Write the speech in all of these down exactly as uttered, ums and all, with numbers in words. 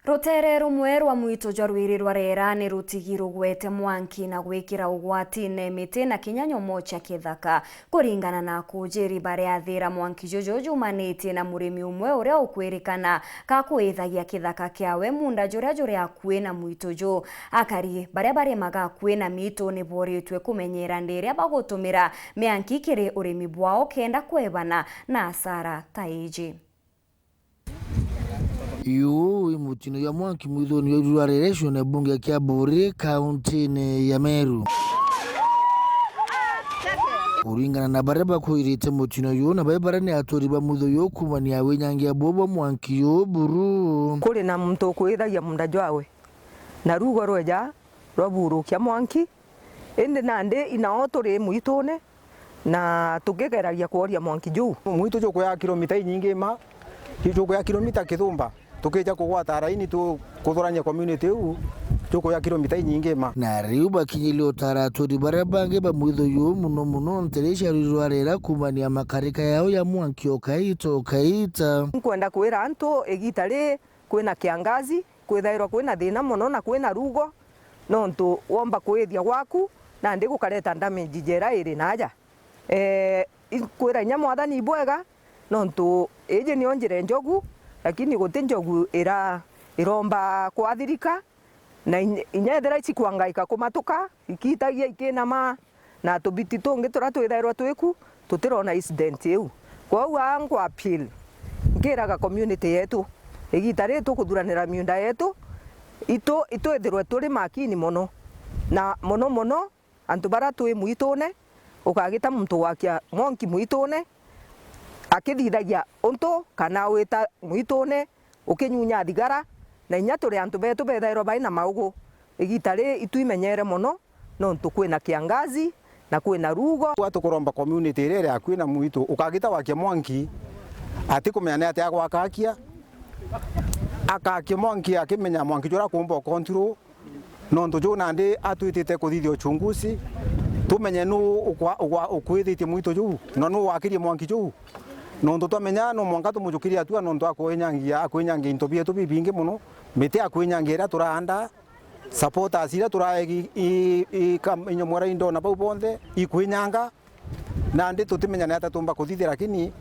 Rutere rumwe rwa mwitu jwa rwiri rwa Rera ni rutigi rugwete mwanki na gwikira ugwatine miti na kinya nyomo cia kithaka. Kuringana na akujiri baria athira mwanki juju jumanitie na murimi umwe uria ukwirikana ka kwithagia kithaka kiawe munda juria juri akui na mwitu ju. Akari baria barimaga akui na miitu ni boritue kumenyera ndiria bagutumira mianki kiri urimi bwao kenda kwebana na asara ta iji. Yuu i mutino jwa mwanki mwithuni jwa Rere, cione bunge kia Buri, kauntine ya Meru. Kuringana na baria bakwirite mutino juu, na baria ni aturi ba mwitho juu kumania winyangia buu bwa mwanki juu buru. Kuri na muntu ukwithagia munda jwawe, na ruugo rweja rwaburukia mwanki, indi nandi inao turi mwitune, na tukigeragia kworia mwanki juu. Mwitu jukuya kilomita inyingi ma, jukuya kilomita kithumba, tukija kugwata raini tu-, kuthurania community iu, jukuya kilomita inyingi ma. Na riu bakinyire utara aturi baria bangi ba mwithu juu, muno muno ntere cia rwiri rwa Rera kumania makarika yao ya mwanki o kaita o kaita. Nkwenda kwira antu igita ri kwina kiangazi, kwithairwa kwina thina mono na kwina ruugo, nontu womba kwithia gwaku, nandi gukareta damage jera iri naja. Eh, inkwira inya Mwathani ibwega, nontu iji nio njira njogu, lakini guti njogu ira-, iromba kwathirika, na inya, inya ethira icikwangaika kumatuka, ikitagia ikinama, na tubiti tungi turia twithairwa twiku, tutirona incident iu. Kwou aa nkwa appeal, nkiraga community yetu, igita riri tukuthuranira miunda yetu, itu, itwithirwe turi makini mono, na mono mono antu baria twi mwitune, ukagita muntu gwakia mwanki mwitune, akithithagia untu kana wita mwitune, ukinyunya thigara, na inya turi antu betu bethairwa bai na maugu. Igita riri itu imenyere mono, nontu kwina kiangazi na kwina ruugo. Kwa tukuromba community iria iri akui na mwitu, ukagita wakia mwanki, atikumenya ni atia agwakakia, akakia mwanki akimenya mwanki juria akumba ukontirwo, nontu juu nandi atwitite kuthithia uchunguzi, tumenye nuu ukwa-, ukwa-, ukwithitie mwitu juu, na nuu wakirie mwanki juu. Nontu twamenya no mwanka tumujukirie atua, nontu akwinyangia, akwinyangia into bietu bibingi mono, miti akwinyangia iria turaanda, supporters iria turaegi i, i, kam-, inyomora indona bau bonthe, ikwinyanga. Nandi tutimenya ni atia tumba kuthithia, lakini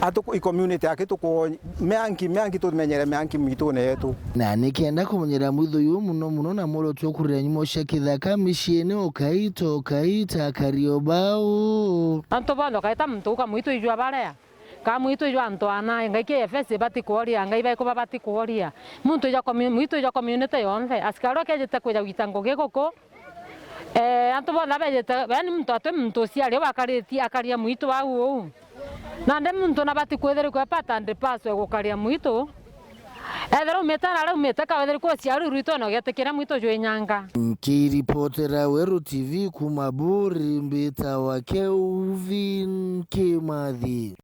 atu-, i community aki tuku-, meanki, meanki tumenyere meanki mitune yetu. Na nikenda kumenyera mwithu yu muno muno na murotwe kurira nyumo cia kithaka miciini ukaita, ukaita, akario bau. Antu bonthe ukaita muntu uka mwitu ijwa barea. Ka mwitu ijwa antu ana, Ngai K F S ibati kworia, Ngai baikuba bati kworia. Muntu ijwa commu-, mwitu ijwa community yonthe. Askari ukejite kwija gwita ngugi guku, Eh, antu bonthe bejite, yaani muntu atwi muntu uciari bakaritie akaria mwitu wau uu. Nandi muntu nabati kwithirwa kwe part and parcel gukaria mwitu. Ethira umite ara araumite ka wethirwa kwi uciari rwitone ugetikira mwitu jwinyanga. Nkiripotera Weru T V kuma Buri, mbitawa Kelvin Kimathi.